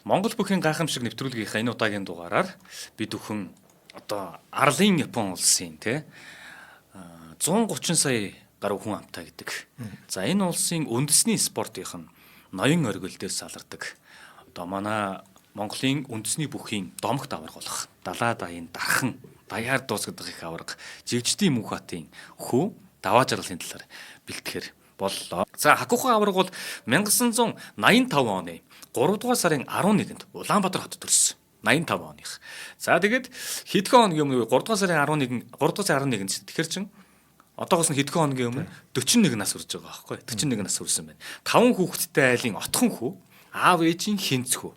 Монгол бүхийн гайхамшиг нэвтрүүлгийнхаа энэ удаагийн дугаараар бид бүхэн одоо арлын Япон улсын те 130 сая гаруй хүн амтай гэдэг. За, энэ улсын үндэсний спортынх нь ноён оргил дээр салардаг. Одоо манай Монголын үндэсний бүхийн домогт аварга болох далаа даяын дархан даяар дуусгадаг их аварга жигждийн мөнхатын хүү даваа жаргалын талаар бэлтгэхэр боллоо. За, Хакухо аварга бол 1985 оны 3 дугаар сарын 11-нд Улаанбаатар хотод төрсөн. 85 оных. За, тэгээд хэдхэн хоногийн өмнө 3 дугаар сарын 11, 3 дугаар сарын 11-нд, тэгэхээр чин одоогоос нь хэдхэн хоногийн өмнө 41 нас хүрж байгаа байхгүй. 41 нас хүрсэн байна. Таван хүүхэдтэй айлын отхон хүү, аав ээжийн хинц хүү.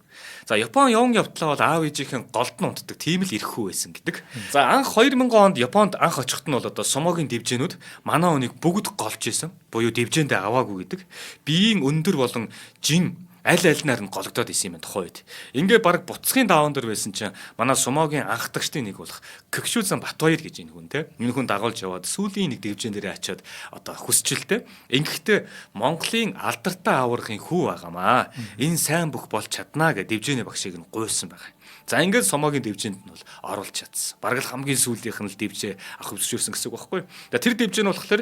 За, Япон явн явтлаа бол аав ээжийнхэн голд нь унтдаг тийм л эрх хүү байсан гэдэг. За, анх 2000 онд Японд анх очиход нь бол одоо сумогийн дэвжээнүүд манай хүнийг бүгд голж исэн. Буюу дэвжээндээ аваагүй гэдэг. Биеийн өндөр болон жин аль альнаар нь гологдоод исэн юм байна тухайн үед. Ингээ баг буцхын даваан дээр байсан чинь манай сумогийн анхдагчдын нэг болох Кокшүзан Батбаяр гэж энэ хүн те. Энэ хүн дагуулж яваад сүүлийн нэг дэвжээн дээрээ очиод одоо хүсчилтэй. Ингэхдээ Монголын алдартай аваргын хүү байгаамаа. Энэ сайн бүх болж чаднаа гэж дэвжээний багшийг нь гуйсан байгаа. За, ингээд сумогийн дэвжээнд нь бол оруулж чадсан. Бараг л хамгийн сүүлийнх нь л дэвжээ авах зөвшөөрсөн гэсэн үг байхгүй. Тэр дэвжээ нь болохоор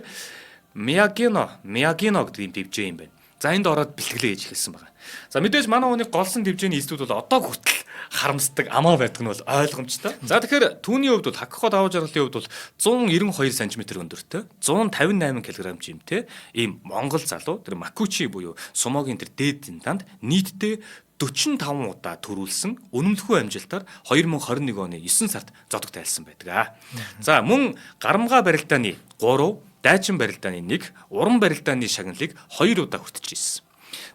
Миягино гэдэг юм дэвжээ юм байна. За, энд ороод бэлтгэлээ хийж эхэлсэн байгаа. За, мэдээж манай хүний голсон дэвжээний эздүүд бол одоо хүртэл харамсдаг амаа байдаг нь бол ойлгомжтой. За, тэгэхээр түүний хувьд бол Хакухо даваа жаргалын хувьд бол 192 см өндөртэй, 158 кг жимтэй ийм монгол залуу тэр Макучи буюу сумогийн тэр дээд зинтанд нийтдээ 45 удаа төрүүлсэн үнэмлэхүй амжилтаар 2021 оны 9 сард зодог тайлсан байдаг. За, мөн гарамгаа барилдааны 3, дайчин барилдааны 1, уран барилдааны шагналыг 2 удаа хүртэж ирсэн.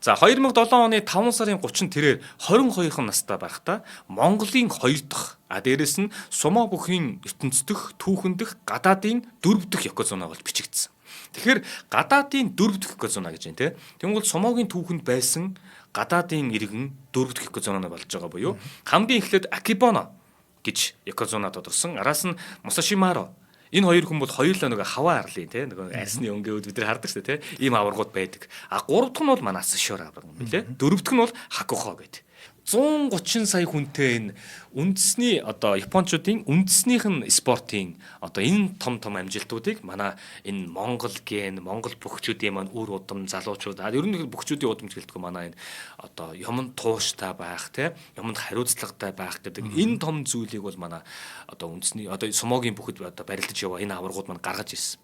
За, 2007 оны 5 сарын 30-нд тэрээр 22 настай байхдаа Монголын 2 дахь, а дээрэс нь сумо бүхийн ертөнцийн түүхэн дэх гадаадын 4 дахь ёкозуна болж бичигдсэн. Тэгэхээр гадаадын 4 дахь ёкозуна гэж байна те. Тэнгүүл сумогийн түүхэнд байсан гадаадын иргэн 4 дахь ёкозуна болж байгаа буюу хамгийн эхлээд Акибоно гэж ёкозуна тодорсон. Араас нь Мусашимаро. Энэ хоёр хүн бол хоёулаа нөгөө хаваа арлын те, нөгөө арсны өнгөөд бид нар хардаг шүү дээ те, ийм аваргууд байдаг. А гурав дахь нь бол манай Асшор аварга юм билээ. Дөрөв дэх нь бол Хакухо гэдэг. 130 сая хүнтэй энэ үндэсний одоо японочдын үндэснийх нь спортын одоо энэ том том амжилтуудыг манай энэ Монгол ген, Монгол бөхчүүдийн маань үр удам залуучууд, ер нь бөхчүүдийн удамж гэлтгүй манай энэ одоо юмд тууштай байх те, юмд хариуцлагатай байх гэдэг энэ том зүйлийг бол манай одоо үндэсний одоо сумогийн бүхэд одоо барилдаж яваа энэ аваргууд маань гаргаж ирсэн.